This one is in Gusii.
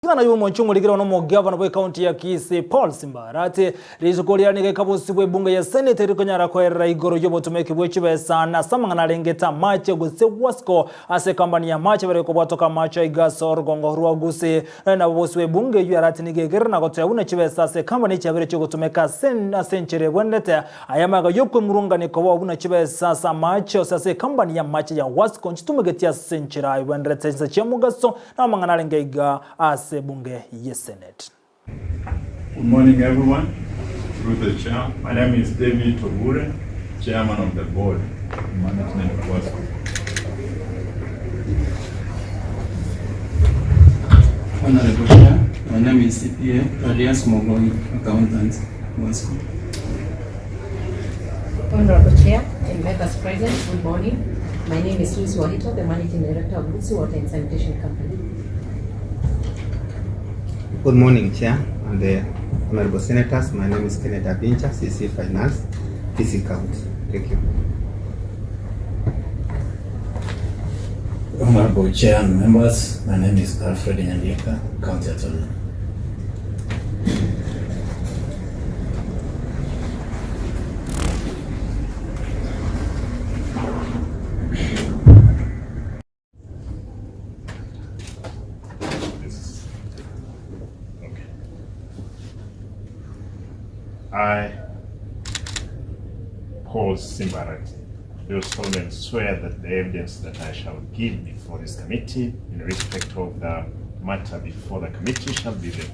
Ing'ana y'omonche omorikire one omogavana bw'ecounty ya Kisii Paul Simbarati rituko riria nigo ekabosibwa ebunge ya Senate erikonyara koerera igoro y'obotomeki bwe chibesa na ase amang'ana arengete amache gose Wasco ase ekambani y'amache bare kobwatoka amache aiga ase orogongo rwa Gusii. Nonya nabo bosibwa ebunge eyio Arati nigo egerire na goteba buna chibesa ase ekambani chiabere chigotomeka ase ase enchera ebwenerete Aya amaga y'okwemurungania kobao buna chibesa ase amache ose ase ekambani y'amache ya Wasco nchitumegeti ase enchera ebwenerete chinsa chia mogaso na amang'ana arenge aiga ase ebunge y'eseneti. Good morning everyone, through the chair. My name is David Obure, chairman of the board of management of Wasco. Honorable Chair, my name is CPA Thaddeus Mogoi, accountant, Wasco. Honorable Chair and members present, good morning. My name is Lucy Wahito, the Managing Director of Lucy Water and Sanitation Company. Good morning, Chair and the Honorable Senators. My name is Kenneth Abincha, CC Finance, Kisii County. Thank you. Honorable Chair and members, my name is Alfred Nyandieka, County Attorney. This- Okay. I, Paul Simbarati, do solemnly swear that the evidence that I shall give before this committee in respect of the matter before the committee shall be the